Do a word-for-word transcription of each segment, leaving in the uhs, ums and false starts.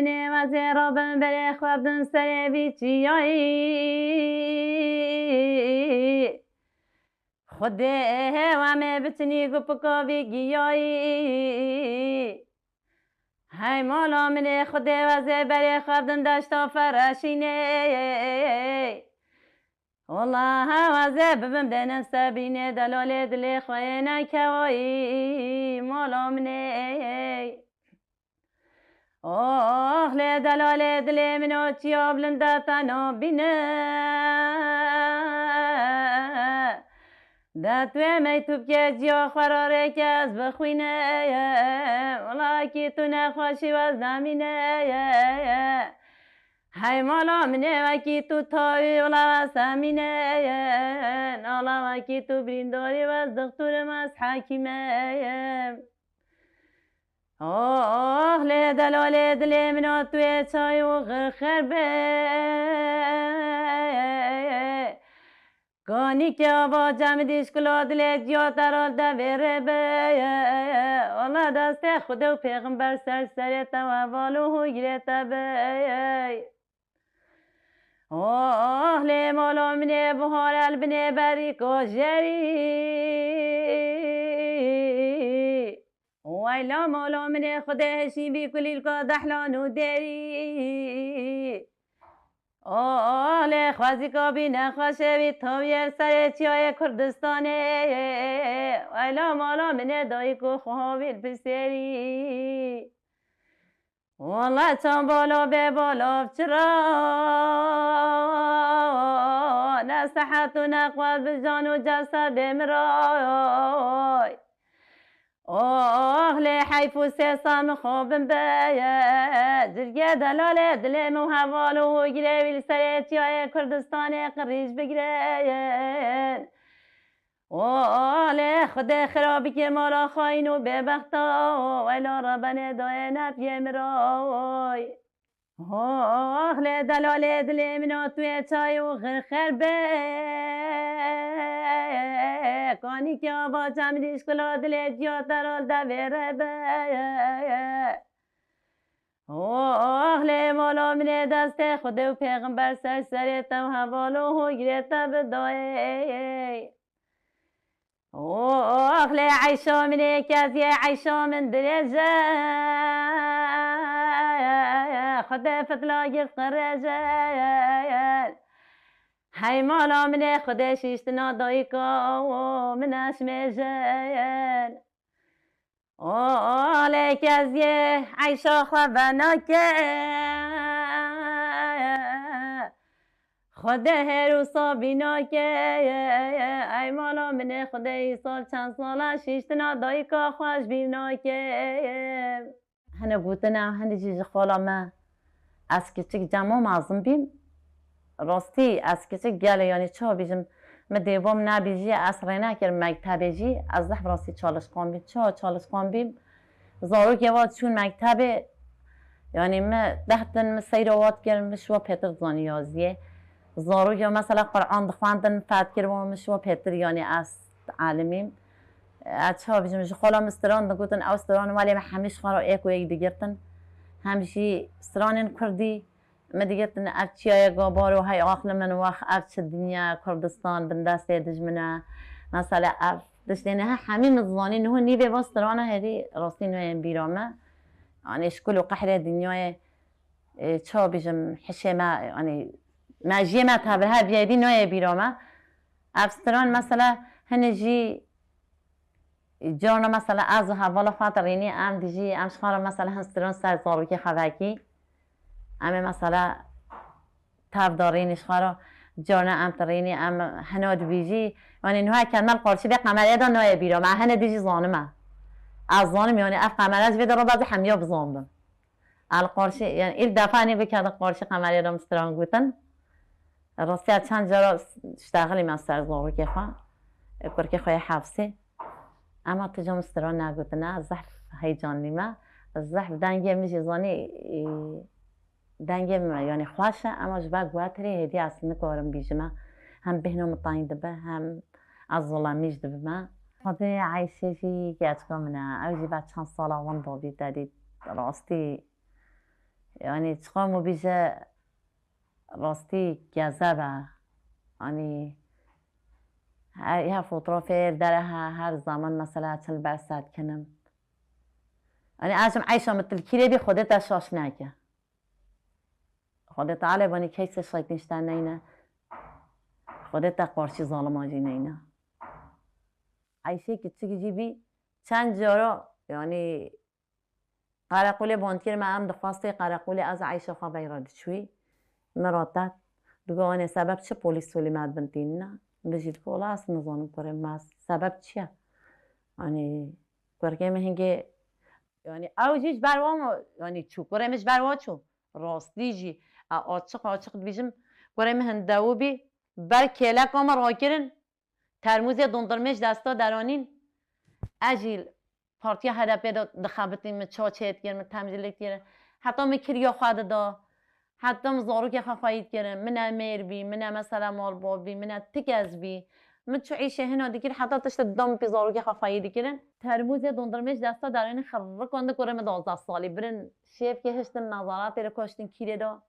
Nêwazê rabin berê xwe bidin serê vî çiyayî. Xwedê hewa me bitinî gupika vî giyayî. Hey mala min ê, Xwedê wazê berê xwe bidin deşta fereşînê. Wela hewa zê bibim denem sebînê, delalê dilê xwe yê nekewayî, mala min ê. Oh lê delalê dilê min o, çiya bilind de te nabîne. De tu yê meytûb kê ciya xwe ra rêke ez bixwîne. Wela wekî tu nexweşî wez nemîne. Hey mala min ê, wekî tu tawî wela wez semîne. Nala wekî tu birîndarî wez dixtûrim ez hekîme. Oh lê delalê dilê min o, tu yê çay û xirxer be. Kanî ke ava cem dîşkila dilê ciya te ra devê rê be. Wela destê Xwedê û pêxember ser serê te û heval û hûgirê te be. Oh lê mala min ê, bihar el binê berî kojerî. Weyla mala min ê, Xwedê hişî vî kulîlka dehlan û derî. Oh lê xwezîka bî nexweşê vî tawiyê serê çiyayê Kurdistanê. Weyla mala min ê, dayik û xwe havîl pisêrî. Wela çav bala bê balav çira, ne sehet û ne quwet bi can û cesedê min ra. Oh lê heyf û sê sal min xwe bin be. Cirgê delalê dilê min û heval û hûgirê wî li serê çiyayê Kurdistanê qirîj bigirin. Oh lê Xwedê xira bike mala xayîn û bêbexta. Weyla rebenê dayê nepiyê min ra. Oh lê delalê dilê min o, tu yê çay û xirxer be. Kanî ke ava cem dîşkila dilê ciya te ra devê rê be. Oh lê mala min ê, destê Xwedê û pêxember ser serê te û heval û hûgirê te bidayê. Oh lê eyşa min ê, keziyê eyşa min dirêj e. Xwedê fitla girt qirêj e. Hey mala min ê, Xwedê şîştina dayika min eşmêjin. Oh lê keziyê eyşa xwe venake. Xwedê hêr û sabî nake. Ey mala min ê, Xwedê îsal çend sala şîştina dayika xwe ji bîr nake. Hene gotine, hene jî ji xala me, ez kiçik cema mezin bîm. Rastî ez kiçik gelê, yanî çawa bîjim, min dêva min nebîjiye, ez rê nekir mektebê jî, ez zehf rastî çalışkan bîm. Çawa çalışkan bîm? Zarokê wa çûn mektebê, yanî min deh din min seyra wa dikir, min şiwa pêtir zanî yaziyê. Zarokê wa mesela Quran dixwendin, min fed kir wa min şiwa pêtir, yanî ez alimîm. Ez çawa bîjim, ji xala min stran digotin, ew stran welê min hemî ji xwe re êk û êk digirtin. Hem jî stranên kurdî, min digirtin, ev çi ye, gabaro, hey axli min, wex, ev çi dinya, Kurdistan, bindestê dijmin e. Mesela ev tiştê niha hemî min zanî, niho nîvê va strana herî rastî nayên bîra me. Yanî şikul û qehrê dinyayê, e, çawa bîjim, hişê me, yanî mejiyê me tevir her biyedî nayê bîra me. Ev stran mesela hini jî carna mesela ez û hevala xwe dirînî, em dijî, em ji xwe re mesela hin stran ser zarokê xwe vekî. Em ê mesela tev darînî ji xwe re, carna em dirînî, em hina dibîjî. Yanî niha kelme li qarşî vê qemerê de nayê bîra me, hene dijî zanime. Ez zanim, yanî ev qemere ji vê de re bazî hemiya bizanbim. El qarşî, yanî îlk defa nê bikerdin qarşî qemerê re min stran gotin. Rastî ez çend cara ştexilî me ser zarokê xwe, kurkê xwe yê Hefsê. Ema tu ca min stran negotine, ez zehf heyecanlî me. Zehf dengê min jî zanî, e, dengê min, yanî xweş e, ema ji ber guhetirê hêdî ez nikarim bîjime. Hem bêhna min teng dibe, hem ez zilemî jî dibime. Xwedê Eyşê jî keçika min e, ew jî ve çend sala winda bî te dît. Rastî Yani çiqas min bîje rastî kezeb e. Hani her, her fotoğrafê dere he, her zaman mesela çil berse dikinim. Hani ez jim eyşa min tilkî lê bî Xwedê te şaş neke. Xwedê Teala banî keysê şeytîn ji te neyne. Xwedê te qarşî zalima jî neyne. Eyşê kiçik jî bî çend cara yani Qereqolê bandkir me em dixwastê qereqolê ez eyşa xwe veyra diçûyî. Min ra tet. Digo anê sebeb çi polîs solî me dibin tînine? Min jî digo wela ez nizanim kurê me sebeb çi ye? Anî kurkê min hingê yani ew jî ji ber wan yani çû kurê min ji ber wan çû. Rastî jî e açiq açiq dibîjim kurê min hindewû bî ber kêleka min rakirin. Termûzê dondurmê ji desta deranîn. Ez jî partiya H D P de dixebitîm, min ça çêdikir, min temzîlik dikir. Heta min kiriya xwe dida. Heta min zarokê xwe xweyî dikirin. Min ne mêr bî, min ne mesela malbat bî, min ne ti kes bî. Min çi îşê hina dikir, heta tiştê dida min pê zarokê xwe xweyî dikirin. Termûzê dondurmê ji desta deranîn xirrikandin kurê min duwazdeh salî. Birin şêvkê hiştin nezaretê li koştin kîrê de.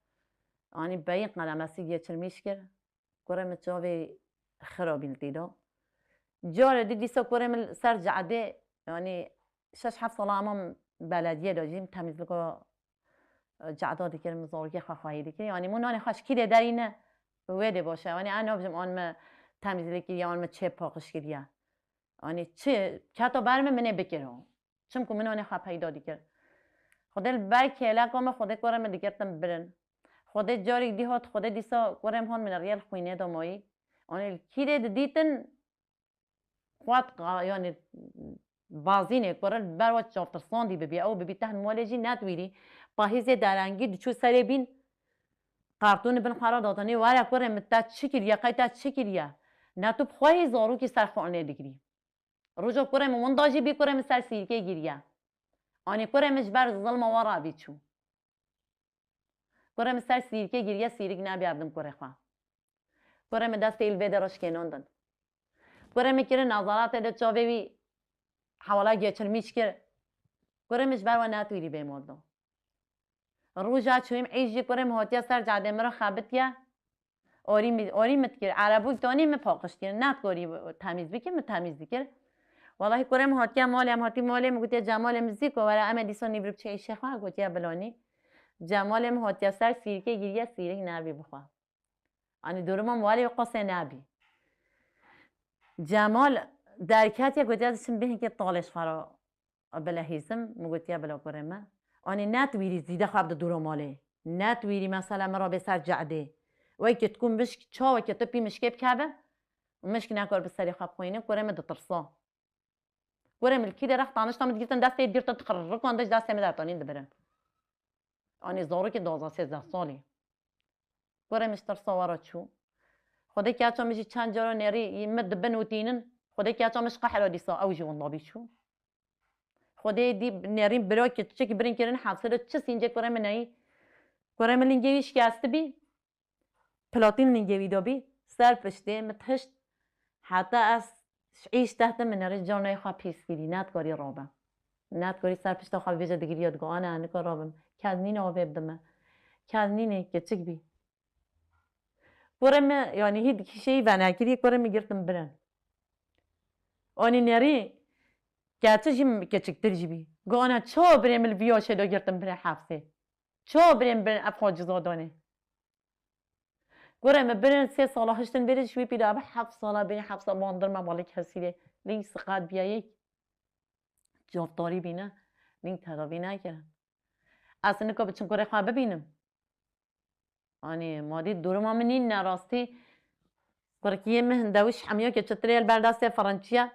Anî beyî qelemesî geçirmîş kir. Kurê min çavê xirabî li tê de. Carê dî dîsa kurê min li ser cadê, yanî şeş heft sala hema belediyê de jî temizlika cada dikir, min zarokê xwe xweyî dikir. Yanî min nanê xwe ji kî dê derîne, wê dê baş e. Yanî ez nabêjim an min temizlik kiriye, an min çê paqij kiriye. Yanî çi keto ber min, min ê bikiro. Çimku min nanê xwe peyda dikir. Xwedê li ber kêleka min, Xwedê kurê min digirtin birin. Xwedê carek dî hat, Xwedê dîsa kurê min hat min riyê li xwînê de mayî. Anî li kîrê didîtin xwet qa-, yanî bazînê kurê li ber we çavtirsandî bibî. Ew bibî tehn malê jî netwîrî. Pahîzê derengî diçû serê bîn. Qartûnê bin xwe re datanî, were kurê min te çi kiriye, qey te çi kiriye? Ne tu bi xwe hî zarokî ser xwe anê digirî. Roja kurê min winda jî bî, kurê min ser sîrkê giriye. Anî kurê min ji ber zilma we rabî çû. Kurê min ser sîrkê giriye, sîrik nebî erdim kurê xwe. Kurê min destê li vê de re şikênandin. Kurê min kirin nezaretê de çavê wî hewala geçirmîş kir. Kurê min ji ber we netwîrî bê mal da. Roja çûyîm êş jî kurê min hatiye ser cadê min re xebitiye. Orî mi, orî mi dikir, erebûk danî min paqij kir. Nedikarî temîz bikir, min temîz dikir. Welahî kurê min hatiye malê, em hatî malê min gotiye, Cemalê min zî ku were em ê dîsa nîvir biçe êşê xwe, gotiye bilanî. Cemalê min hatiye ser sîrkê giriye, sîrik nebî bixwe. Anî duruma min welê wê qasê nebî. Cemal derketiye, gotiye, ez çim bê hinkê talê ji xwe re bilehîzim, min gotiye bila kurê me. Anî netwîrî zîde xwe bide dûra malê. Netwîrî mesela min re bê ser cadê. Wekî tu ku mişk, çawekî tu pî mişkê bikeve, mişk nekar bi serê xwe bixwîne, kurê min ditirsa. Kurê min li kî de rex tanişta min digirtin destê digirtin dixirrikandin ji destê min dertanîn dibirin. Anî zarokê duwazdeh sêzdeh salî. Kurê min ji tirsa we re çû. Xwedê keça min jî çend cara nêrî min dibin û tînin. Xwedê keça min ji qehra dîsa ew jî winda bî çû. Xwedê dî nêrîn bira kiçik birin kirin hepse de çi sîncê kurê min neyî. Kurê min lingê wî şikestibî. Platîn lingê wî de bî, ser piştê min tişt, heta ez ji îş tehtim min rê canê xwe pîs kirî, nedikarî rabim. Nedikarî ser pişta xwe bibêje digiriya digo, ana, nika rabim. Kes nîne avê bidime. Kes nîne, keçik bî. Kurê min, yanî hî di kîşeyî venekirî, kurê min girtin birin. Anî nerî, keçik jî keçiktir jî bî. Go, ana, çawa birê min li vî yaşê de girtin birin hepsê? Çawa birê min birin ev xwe ciza danê? Kurê min birin sê sala hiştin bêrê ji wî pî de eve heft sala bêrê heft sala bandırma malê kesî lê. Lîng siqat biya yek. Caftarî bîne. Lîng tedavî nekirin. Ez nika biçim kurê xwe bibînim. Anî madî duruma min nîn ne rastî. Kurkiyê min hindewîş hemiya ke çitirê li ber destê firinçiye.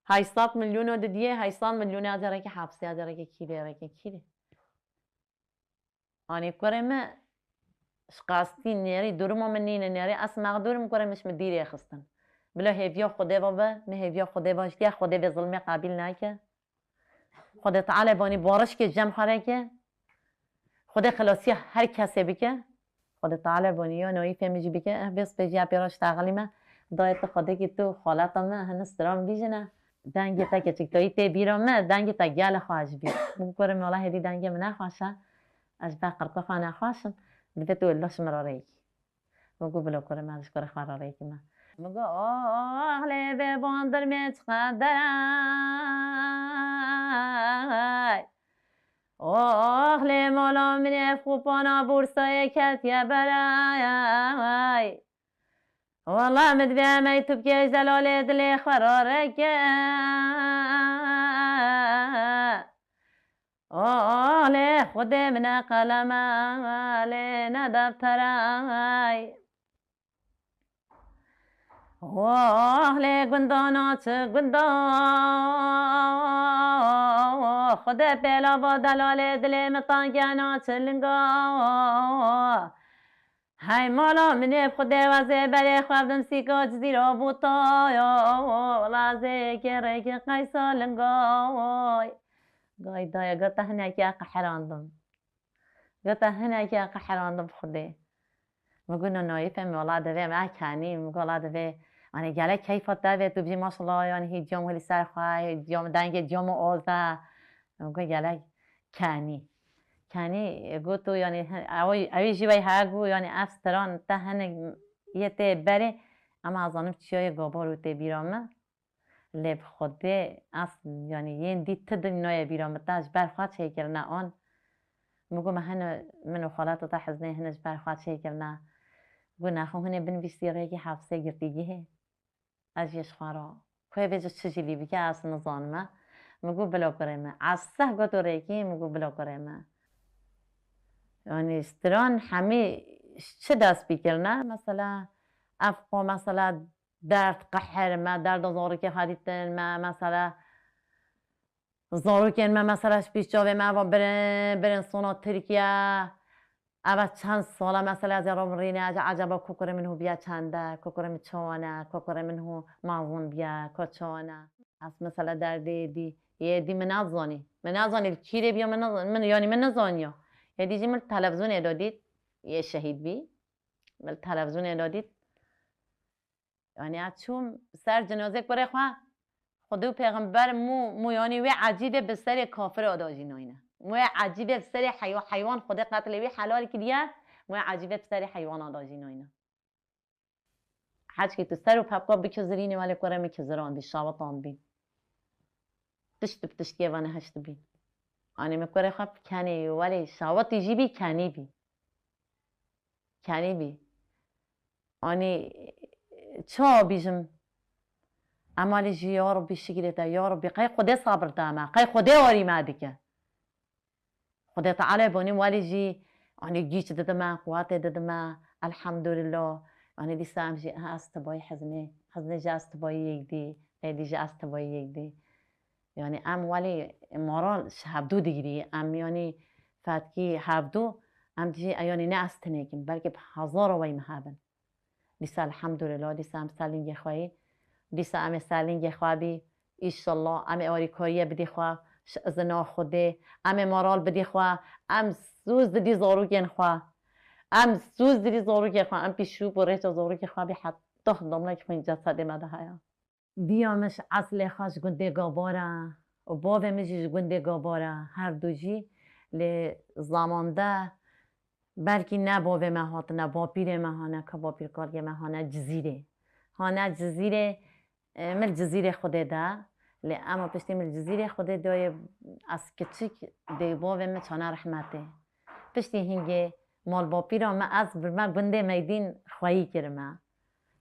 Heyşt sed milyon o didiye, heyşt sed milyon a carekê hepsê, a carekê kîrê, a carekê kîrê. Anî kurê min ji qastî nêrî, duruma min nîne nêrî, ez mexdûr im, kurê min ji min dîrê xistin. Bila hêviya Xwedê ve be, min hêviya Xwedê ve jî, ya Xwedê vê zilmê qebîl nake. Xwedê Teala banî barişkê cem xwe reke. Xwedê xilasiya her kesê bike. Xwedê Teala banî ya nayîfê min jî bike. Eh, vê spêciya pê re ji texilî me. Dayê tu Xwedê kî tu xaleta me, hin stran bîjine. Dengê te keçik dayî tê bîra me, dengê te gelek xweş bî. Min kurê min wela hêdî dengê min ne xweş e. Ez ji ber qirkofa nexweş im, divê tu wilo ji min re rêkî. Min got, "Bilo kurê me, ez ji kurê xwe re rêkî me." Min got, "Oh, lê vê bandirmê çiqas derey. Oh, lê mala min ev xupana borsayê ketiye berey. Wala min divê em ey tu bikê ji delalê dilê xwe rareke. Oh, lê Xwedê min e qeleme, lê ne deftere." Oh, lê gundana çi gunda, Xwedê pêlava delalê dilê min tangena çi linga. Hey mala min ê bi Xwedê wezê berê xwe bidim sîka Cizîra bûta ya, wela zê yekê rêkê qeysa linga. Gay daya, gota hinekî qeherandim. Gota hinekî qeherandim bi Xwedê. Min got, "No, no, yê fem wala divê me kenî." Min got, "Wala divê." Anî gelek keyfa te vê tu bijî maşallah, yanî hî ciyom hilî ser xwe, hî ciyom dengê ciyom oz e. Min got, "Gelek kenî." Kenî, got tu, yanî, he-, ew, ew jî wey heye got, yanî ev stiran te hinek yê tê berê, ema ez zanim çiyayê gabar û tê bîra min. Lê bi Xwedê ez, yanî yên dî ti din nayê bîra min, te ji ber xwe çêkirine an. Min got, "Me hene min û xaleta te hiznê hene ji ber xwe çêkirine." Got, "Nexwe hûn ê binivîsî rêkî hepsê girtîgihê." Ez jê ji xwe re, ku ê vê ji çi jî lî bike, ez nizanime. Min got, "Bila kurê me." Ez seh got û rêkî, min got, "Bila kurê me." Yanî, stiran hemî ji çi dest pê kirine? Mesela, ev xwe, mesela, derd, qehir me, derda zarokê xwe dîtin me, mesela, zarokên me, mesela, ji pêş çavê me eva birin, birin sona Tirkiye. Eva çend sala, mesela, ez ê robirîne, ez ê ecaba kokurê min hû biya çend e, kokurê min çawan e, kokurê min hû mezin biya, ko çawan e. Ez, mesela, derdê êdî, êdî min nezanî. Min nezanî li kîrê biya, min nezanî, min, yanî min nezaniya. Êdî jî min li televîzyonê de dît, yê şehîd bî. Min li televîzyonê de dît. Yanî ez çûm ser cinazê kurê xwe, Xwedê û pêxember mû, mû yanî wê ecîbê bi serê kafira da jî nayne. Mû wê ecîbê bi serê heywa-, heywan Xwedê qetlê wî helal kiriye, mû wê ecîbê bi serê heywana da jî nayne. Heçkî tu ser û pepka bikizirînî welê kurê min kizirandî, şawitandî. Tişt bi tiştiyê ve nehiştibî. Anî min kurê xwe kenî, welê şawitî jî bî, kenî bî. Kenî bî. Anî çawa bîjim? Em alî jî ya Rabbî şikrê te, ya Rabbî qey Xwedê sabir da me, qey Xwedê arî me dike. Xwedê Teala bonî welî jî, anî gîç didime, quwetê didime, elhamdulillah. Anî dîsa em jî, ha, ez tibayî hiznê, hiznê jî ez tibayî yek dî, êdî jî ez tibayî yek dî. Yanî em welî moral ji hevdû digirî, em yanî fetkî hevdû, em dijî, yanî ne ez tinêk im, belkî bi hezara wey me hebin. Dîsa elhamdulillah, dîsa em ser lingê xwe yî. Dîsa em ê ser lingê xwe bî. Îşallah em ê arîkariyê bidî xwe, ji izina Xwedê. Em ê moral bidî xwe. Em sûz didî zarokên xwe. Em sûz didî zarokên xwe. Em pîşûk û rêça zarokê xwe bî heta damlek xwîn cesedê me de heye. Diya min ji eslê xwe ji gundê Gabar e û bavê min jî ji gundê Gabar e. Her du jî lê zamande belkî ne bavê me hatine, bapîrê me hane, ka bapîrkalkê me hane Cizîrê. Hane Cizîrê, e, min li Cizîrê Xwedê de, lê ema piştî min li Cizîrê Xwedê dayê ez kiçik dê bavê min çane rehmetê. Piştî hingê malbapîra me ez birme gundê Meydîn xweyî kirime.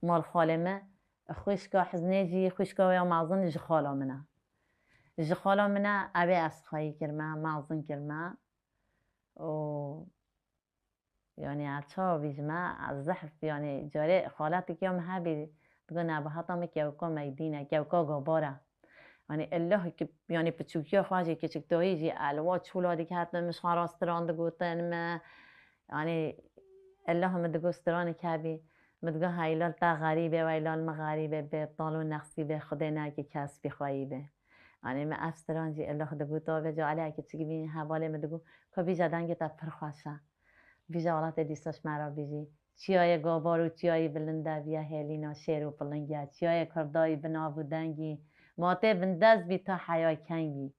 Malxalê me, xwişka hiznê jî, xwişka wê ya mezin ji xala min e. Ji xala min e, ew ê ez xweyî kirime, mezin kirime. Û, yanî, ez çawa bîjime, ez zehf, yanî, carê xalatikê ya min hebî, digo, nebihata min kewka Meydîn e, kewka Gabar e. Yanî, illa ki, yanî, piçûkiya xwe jî, kiçiktayî jî, elwa çûla diket min, min ji xwe re stiran digotin min. Yanî, illa min digo, "Stiranê kevî?" Min digo, "Heylal te xerîb e, weylal min xerîb e, bêtal û nexsî be, Xwedê neke kes bî xweyî be." Yanî, min ev stiran jî illa digot, vê ca elê kiçik bî, hevalê min digo, "Ka bîja dengê te pir xweş e." Bîja welatê dîsa ji me re bîjî. Çiyayê Gabar û çiyayê bilind e, viya hêlîna şêr û pilingî ye. Çiyayê Kurdayî bi nav û dengî. Ma tê bindest bî ta heya kengî.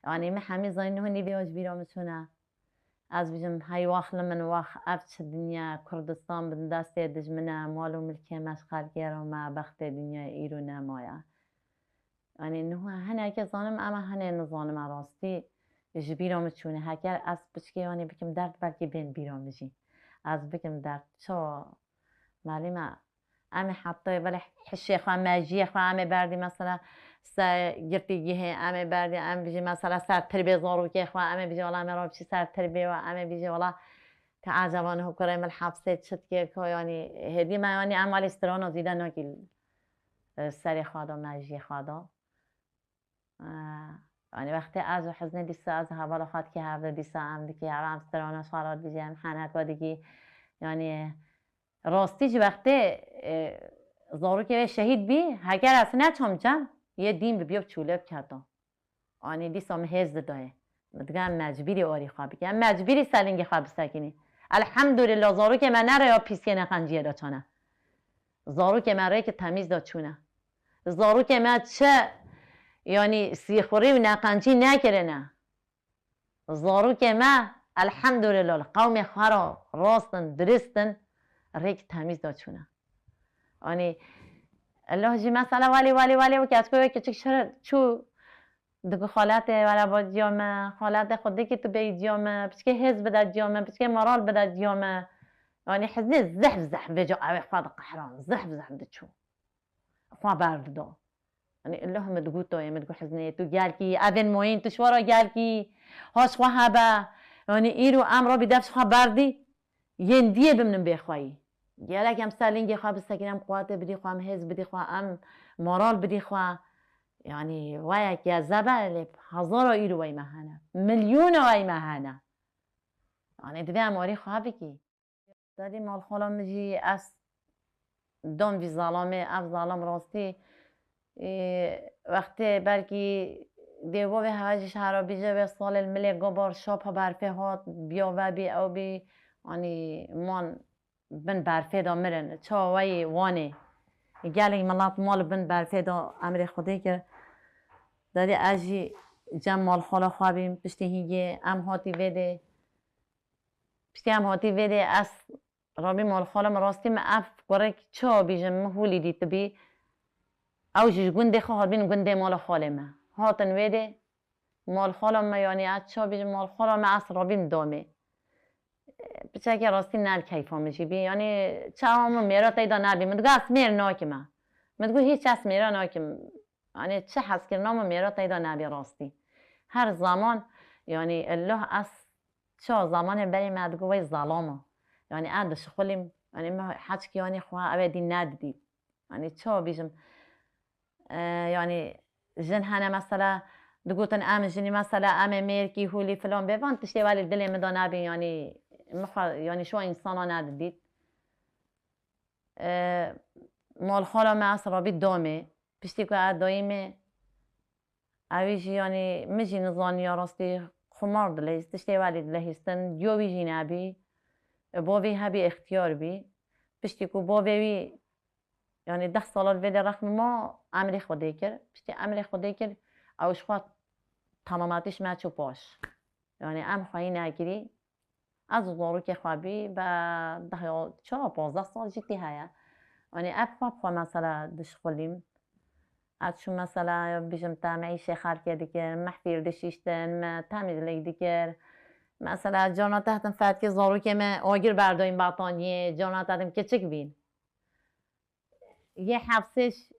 Yanî min hemî zanîn niho nîvê ji bîra min çûne. Ez bijim hey wax li min wax, ev çi dinya Kurdistan bin destê dijmine, mal û milkê me ji xelkê re me, bextê dinyayê îro nemaye. Yanî niha hinekê zanim, ema hinê nizanime rastî ji bîra min çûne. Heker ez piçkê yanî bikim derd, belkî bên bîra min jî. Ez bikim derd. Çawa? Malî me, em ê heta belê hişê xwe, mejiyê xwe em ê berdî mesela ser girtîgihê, em ê berdî, em bijî mesela ser tirbê zarokê xwe, em ê bijî wela em ê rabişî ser tirbê we, em ê bijî wela te eceba niha kurê min hepsê çi dike, ka yanî hêdî me yanî em welî strana zîde nakî, e, serê xwe da, mejiyê xwe da. E, yanî wextê ez û hiznê dîsa ez hevala xwe dikî hevde dîsa em dikî hev em strana xwe ra dibijî em heneka dikî. Yanî rastî jî wextê, e, zarokê wê şehîd bî, heger ez neçam cem, yê dîn bi biyo çûle biketa. Anî dîsa min hêz didayê. Min diga em mecbîrî arî xwe bike. Em mecbîrî ser lingê xwe bisekinî. Elhemdulillah, zarokê me nereya pîsiyê neqenciyê de çane. Zarokê me rêkê temîz de çûne. Zarokê me çi, yanî sîxurî û neqencî nekirine. Zarokê me, elhemdulillah, li qewmê xwe re rast in, dirist in, rêk temîz de çûne. Anî, Allah jî mesela welî, welî, welî, weke ez ku wê kiçik şir çû, digu xaletê were ba ciya me, xaletê xwe dikî tu bêyî ciya me, piçkê hêz bide ciya me, piçkê moral bide ciya me. Anî, hiznê zehf, zehf vêca ew ê xwe diqehran, zehf, zehf diçû. Xwe berdida. Yanî, illa min digot dayê, min digot, Hiznê, tu gelkî, evên moyîn, tu şwara gelkî, haş xwe hebe. Yanî, îro em rabî def ji xwe berdî, yên diyê bimnin bêxweyî. Gelek em ser lingê xwe bisekîn, em quwetê bidî xwe, em hêz bidî xwe, em moral bidî xwe. Yanî, weyek ya zebe, lê hezara îro wey me hene. Milyona wey me hene. Yanî, divê em arî xwe bikî. Dadî malxala min jî ez dom vî zalamê, ev zalam rastî, ê, wextê belkî dê bo vê hewe jî şehra bîje vê salê li milê gobar şapa berfê hat, biya ve bî, ew bî, anî man bin berfê de mirin. Çawa weyî Wanê? Gelek milet mal bin berfê de emrê Xwedê kir. Dadî ez jî cem malxala xwe bîm, piştî hîngê em hatî vê dê. Piştî em hatî vê dê ez rabî mal xala min rastî min ev kurek çawa bîjim min hûlî dîtibî. Ew jî ji gundê xwe hatibîn gundê mala xalê me. Hatin wê dê mal xala me yanî ez çawa bîjim mal xala me ez rabîm damê. Piçekê rastî ne li keyfa min jî bî. Yanî çawa min mêra teyda nebî. Min digot ez mêr nakime. Min digot hîç ez mêra nakim. Yanî çi hezkirina min mêra teyda nebî rastî. Her zaman yanî illah ez Çawa zamanê berê me digo wey zalam e. Yanî ez dişixulîm, yanî me heçkî yanî xwe ew ê dî nedidît. Yanî çawa bîjim, e, yanî jin hene mesela digotin em jinî mesela em ê mêrkî hûlî filan bê van tiştê welî dilê min de nebîn yanî min xwe yanî şo însana nedidît. E, malxala me ez rabî domê. Piştî ku ez dayîmê, ewî jî, yanî, min jî nizaniya rastî xumar dilehîst, tiştê welî dilehîstin, diyo wî jî nebî. Bo vî hebî îxtiyar bî. Piştî ku bavê wî, yanî, deh sala li vê de rexmî ma, emrê Xwedê kir. Piştî emrê Xwedê kir, ew ji xwe temametî ji me çû paş. Yanî, em xweyî nekirî. Ez û zarokê xwe bî, be deh ya çar, pazdeh sal jî tê heye. Yanî ev xwe bi xwe mesela dişixulîm. Ez çûm mesela bîjim te me îşê xelkê dikir, mehfîl dişîştin, me temizlik dikir. Mesela carna te hatim fetkê zarokê me agir berdayîn betaniyê, carna te hatim kiçik bîn. Yê hefsê ş-,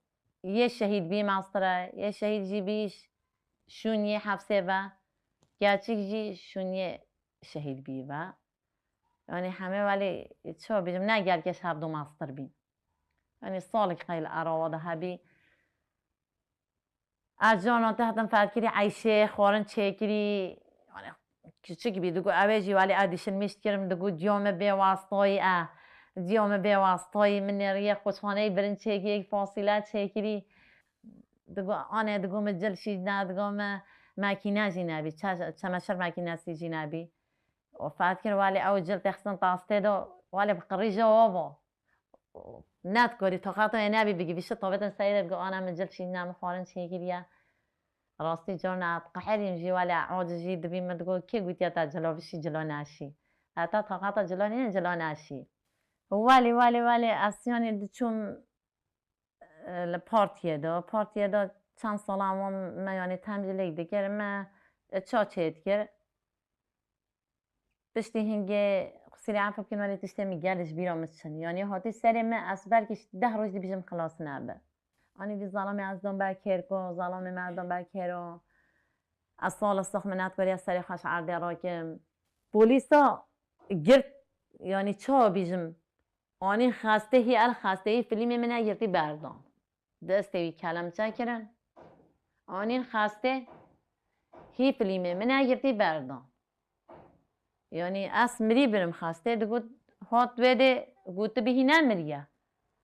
yê şehîd bî mastre, yê şehîd jî bî ş-, şûn yê hefsê ve, gerçik jî şûn yê şehîd bî ve. Yanî hemê welî çawa bîjim, ne gelkê ji hevdu mastir bîn. Yanî salek xeyl erawa de hebî. Ez carna te hatim fetkirî eyşê, xwarin çêkirî, yanî kiçik bî, digo ew ê jî welî ez dişilmîş dikirim, digo diya min bê wastayî e, diya min bê wastayî, min nêriye xweçxaneyê birin çêkirî, fasîle çêkirî. Digo anê, digo min cil şî ne, digo min mekîne jî nebî, çe-, çemeşir mekînesî jî nebî. Û fetkir welî ew cil têxistin tastê de, welî bi qirîja wa bo. Net gorî, toqata wê nebî bigî, vîşi tabêtin serê de, digo ana min cil şînîne, min xwarin çêkiriye. Rastî carna ez qeherîm jî, welê ez acizî dibîm, min digot, kê gotiye te cila bişî, cila neşî? Heta taqata cila nîne, cila neşî. Welê, welê, welê, ez yanî diçûm, e, li partiyê de, partiyê de çend sala wan me yanî temcîlek dikir, me, e, ça çêdikir. Piştî hingê, qusîrê efû bikin, welê tiştê min gelê ji bîra min çin. Yanî hatî serê min, ez belkî ji deh roj dibêjim xilas nebe. Anî vî zelamê ez dam ber kêrko, zelamê me ez dam ber kêro. Ez sala sax min netkariye serê xwe ji erdê rakim. Polîsa girt, yanî çawa bêjim? Anîn xestê hî el xestê hî filmê min negirtî berdan. Destê wî kelemçe kirin. Anîn xestê hî filmê min negirtî berdan. Yanî ez mirî birim xestê digot, hat wê dê got tu bihî nemiriye.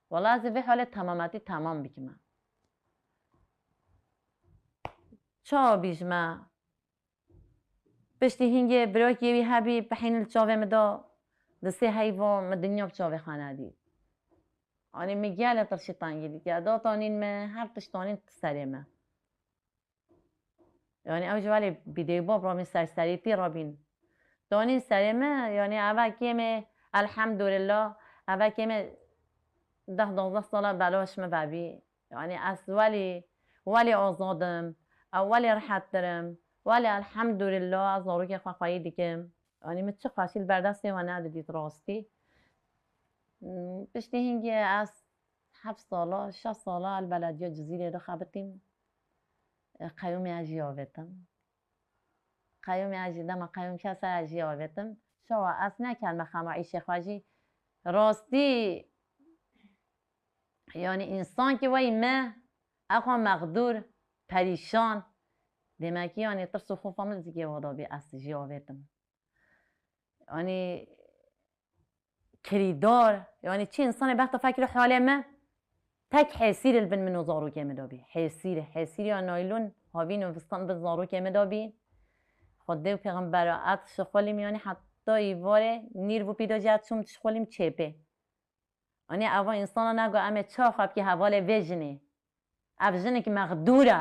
Wala ez ê vê halê temametî temam bikime. Çawa bîjme? Piştî hingê birokê wî hebî, pehîn li çavê min da, di sê heyva min dinya bi çavê xwe nedî. Anî min gelê tirşî tengî dike. Da tanîn min, her tişt tanîn serê min. Yanî ew ji welê bîdêbab rabîn, serserîtî rabîn. Danîn serê me, yanî eve kêmê, elhemdulillah, eve kêmê deh dozdeh sala belaş min vebî. Yanî ez welî, welî azad im, ew welî rehettir im, welî elhemdulillah ez zarokê xwe xweyî dikim. Yanî min çi xweşî li ber destê we nedidît rastî. Hmm, piştî hingê ez heft sala, şeş sala li belediya Cizîrê de xebitîm. E, qeyûmê ez jî avêtim. Qeyûmê ez jî dema qeyûm kes ez jî avêtim. Şewa ez nekelme xema îşê xwe jî. Rastî, yanî însankî weyî me, ew xwe mexdûr, perîşan. Demekî yanî tirs û xofa min zikê wada bî, ez jî avêtim. Yanî kirîdar, yanî çi însanê bexta fekir û halê me, tek hêsîrê li bin min û zarokê min de bî. Hêsîrê, hêsîrê ya naylon havîn û vistan bin zarokê min de bî. Xwedê û pêxembera ez şixulîm, yanî heta îvarê nîr bû pîda jî ez çûm şixulîm çêpê. Anî eva însana nago em ê çawa xwe bikî hevalê vê jinê. Ev jinik mexdûr e.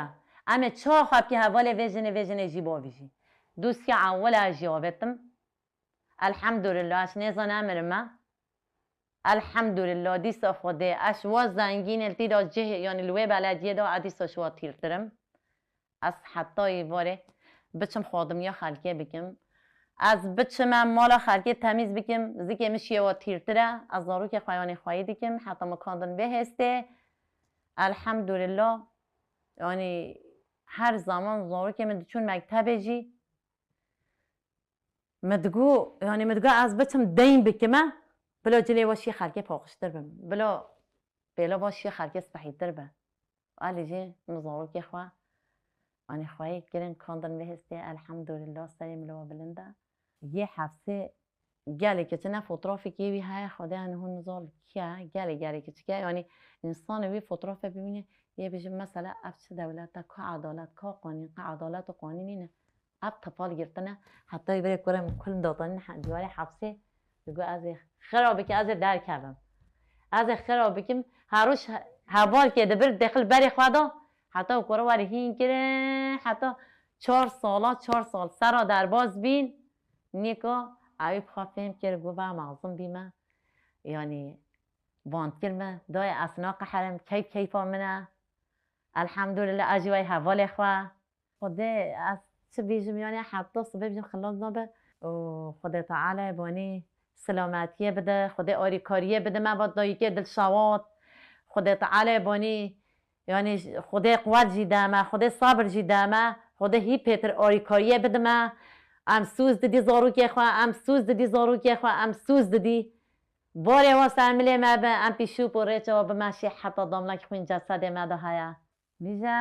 Em ê çawa xwe bikî hevalê vê jinê, vê jinê jî bavîjî. Dûsiya ewil ez jî avêtim. Elhemdulillah, ez nêza nemirime. Elhemdulillah, dîsa Xwedê, ez ji wa zengînê li tîda cih, yanî li wê belediyê de ez dîsa ji wa tîrtir im. Ez heta îvarê biçim xadimiya xelkê bikim. Ez biçime mala xelkê temîz bikim, zikê min şiye wa tîrtir e. Ez zarokê xwe yanî xweyî dikim, heta min kandin vê hêstê. Elhemdulillah. Yanî her zaman zarokê min diçûn mektebê jî. Me digo, yanî me digo ez biçim deyn bikime, bila cilê we şî xelkê paqijtir bim. Bila pêla we şî xelkê spehîtir be. Alî jî min zarokê xwe, anî xweyî kirin, kandin vê hêstê, elhemdulillah, serê min li we bilind e. Yê hefsê gelê kiçine, fotoğrafekî wî heye, Xwedê, yanî hûn nizor kî ye, gelê gelê kiçik e. Yanî însanê wî fotoğrafê bibîne, yê bêje mesela ev çi dewlet e, ka edalet, ka qanîn, ka edalet û qanîn nîne. Ev tifal girtine, heta îvarê kurê min kulm datanîn he-, dîwarê hepsê, digo ez ê xira bikim, ez ê derkevim. Ez ê xira bikim, her roj he-, hevalkê dibir dixil berê xwe da, heta û kure werî hîn kirin, heta çar sala, çar sal sera derbas bîn, nîka ewî bi xwe fêm kir, got, va mezin bîme, yanî band kir me, dayê ez naqiherim, keyf keyfa min e. Elhemdulillah, ez jî wey hevalê xwe. Xwedê ez çi bêjim, yanî heta sibê bêjim xilas nabe. Û Xwedê Teala banî selametiyê bide, Xwedê arîkariyê bide me, va dayikê dilşewat. Xwedê Teala banî, yanî Xwedê quwet jî de me, Xwedê sabir jî de me, Xwedê hî pêtir arîkariyê bide me. Em sûz didî zarokê xwe, em sûz didî zarokê xwe, em sûz didî. Barê wa ser milê me be, em pîşûp û rêça wa bimeşî heta damlek xwîn cesedê me de heye. Bîje,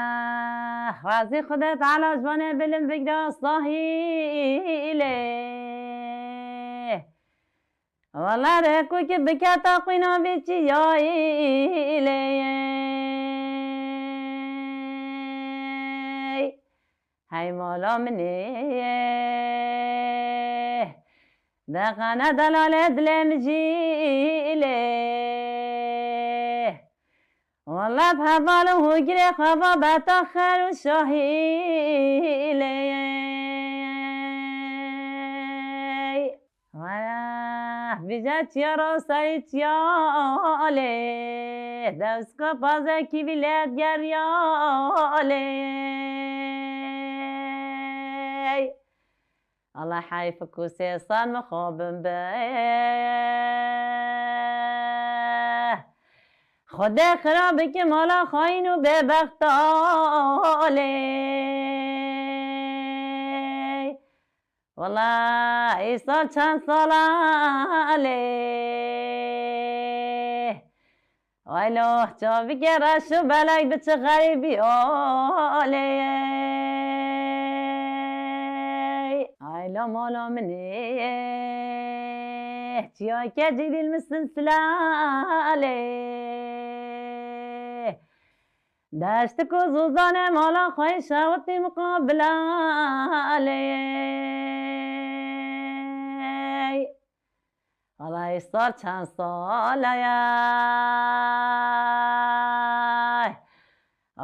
razî Xwedê Teala ji vanê bilim bigre sahîlê. Wele rêkûkî biketa qwîna vê çiyayîlê. Hey mala min ê, deqene delalê dilê min jî lê. Wala bi heval û hûgirê xwe va beta xer û şahîlê. Wala vîja çiya ra serî çiya lê. Dewska pazekî vî lê gerya lê. Allah heyf ku sê sal mixabin be. Xwedê xira bike mala xayîn û bêbexta lê. Wala îsal çend sala lê. Aylo, çavike reş û belek bi çi xerîbî olê. Aylo mala min ê, çiyake cîdîl min silsile lê. Deştik û zûzanê mala xwe şewitî miqabile lê. Wala îsal çend sal e.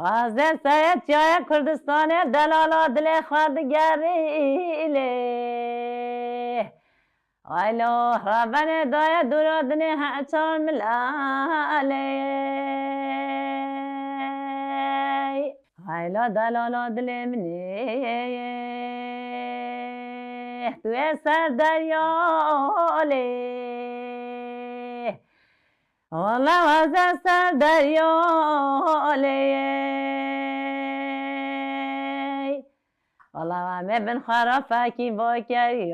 Wazê serê çiyayê Kurdistanê delala dilê xwe digerî lê. Aylo rabenê daye dûra dinê heçar mila lê. Aylo delala dilê min ê. Tu yê ser derya lê. Wala waze ser derya lê. Wala me bin xwe ra fekî vakeriyoy.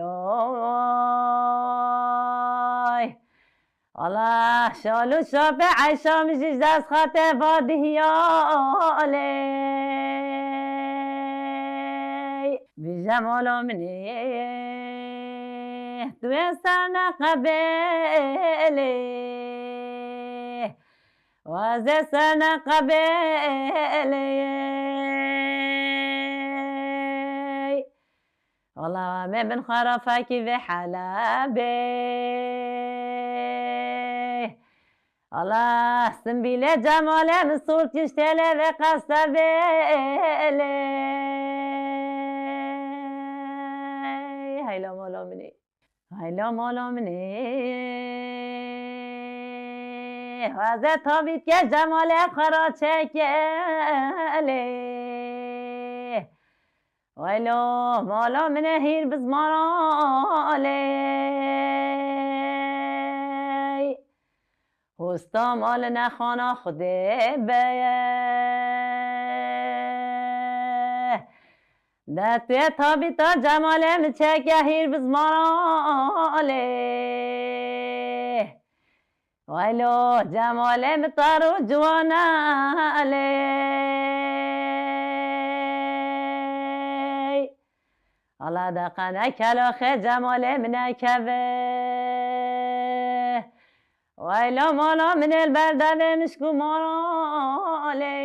Wala şal û şapê eyşa min jî dest xate va dihiya lê. Vîje mala min ê, tu yê ser neqebê lê. Wazê ser neqebê lê. Wala me bin xwe ra fekî vê Helebê. Allah simbîlê cemalê min sûr kiştê lê vê qestebê lê. Heyla mala min ê. Heyla mala min ê. Wazê tabît ke cemalê xwe ra çêke lê. Waylo mala min e hîr bi zmana lê. Hosta mal nexana Xwedê beye. Destê tabîta cemalê min çeke hîr bi zmana lê. Waylo cemalê min tar û ciwana lê. Ala de qene kelaxê cemalê min nekeve. Waylo mala min ê li ber devê mişk û mala lê.